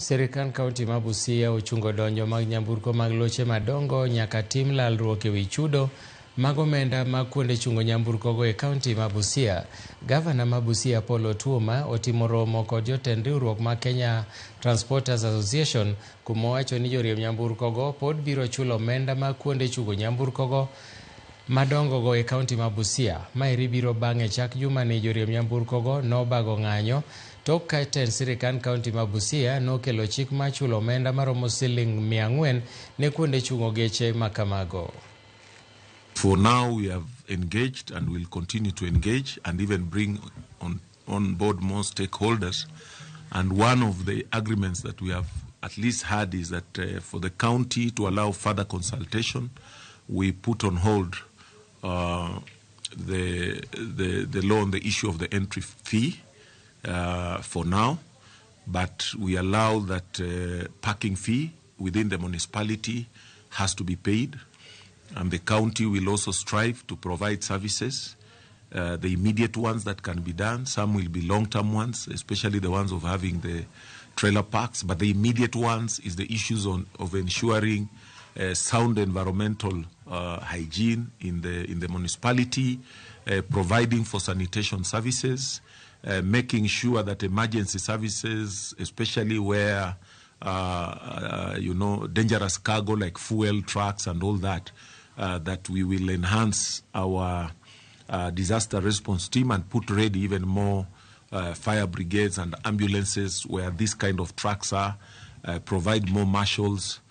Sirikand kaunti ma Busia ochungo donjo mag nyamburko mag loche madongo nyaka tim lalruok ewi chudo mag omenda mag kuonde chungo nyamburkogo e kaunti ma Busia. Gavana ma Busia Paul Otuoma otimo romo kod jotend riwruok ma Kenya Transporters Association, kuma owacho ni joriemb nyamburkogo pod biro chulo omenda mag kuonde chungo nyamburkogo madongogo e kaunti ma Busia. Maeri biro bang' e chak jumani joriemb nyamburkogo nobago ng'anyo tok ka tend sirikand kaunti ma Busia nokelo chik mar chulo omenda maromo siling 400 ne kuonde chungo geche makamago. For now, we have engaged and will continue to engage and even bring on board more stakeholders. And one of the agreements that we have at least had is that for the county to allow further consultation, we put on hold the law on the issue of the entry fee for now, but we allow that parking fee within the municipality has to be paid. And the county will also strive to provide services, the immediate ones that can be done. Some will be long-term ones, especially the ones of having the trailer parks. But the immediate ones is the issues of ensuring sound environmental hygiene in the municipality, providing for sanitation services, making sure that emergency services, especially where dangerous cargo like fuel trucks and all that, that we will enhance our disaster response team and put ready even more fire brigades and ambulances where these kind of trucks are, provide more marshals,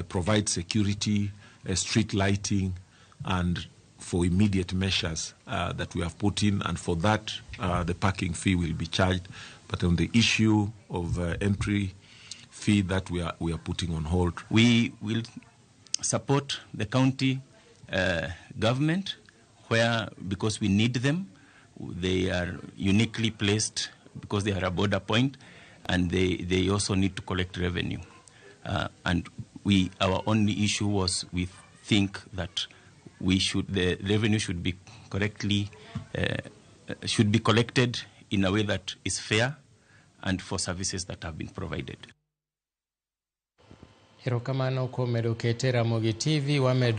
provide security, street lighting, and for immediate measures that we have put in. And for that, the parking fee will be charged. But on the issue of entry fee, that we are putting on hold. We will support the county government where, because we need them, they are uniquely placed because they are a border point and they also need to collect revenue. And our only issue was we think that the revenue should be correctly, should be collected in a way that is fair and for services that have been provided. Erokamano kuom medo kete Ramogi TV wamedo.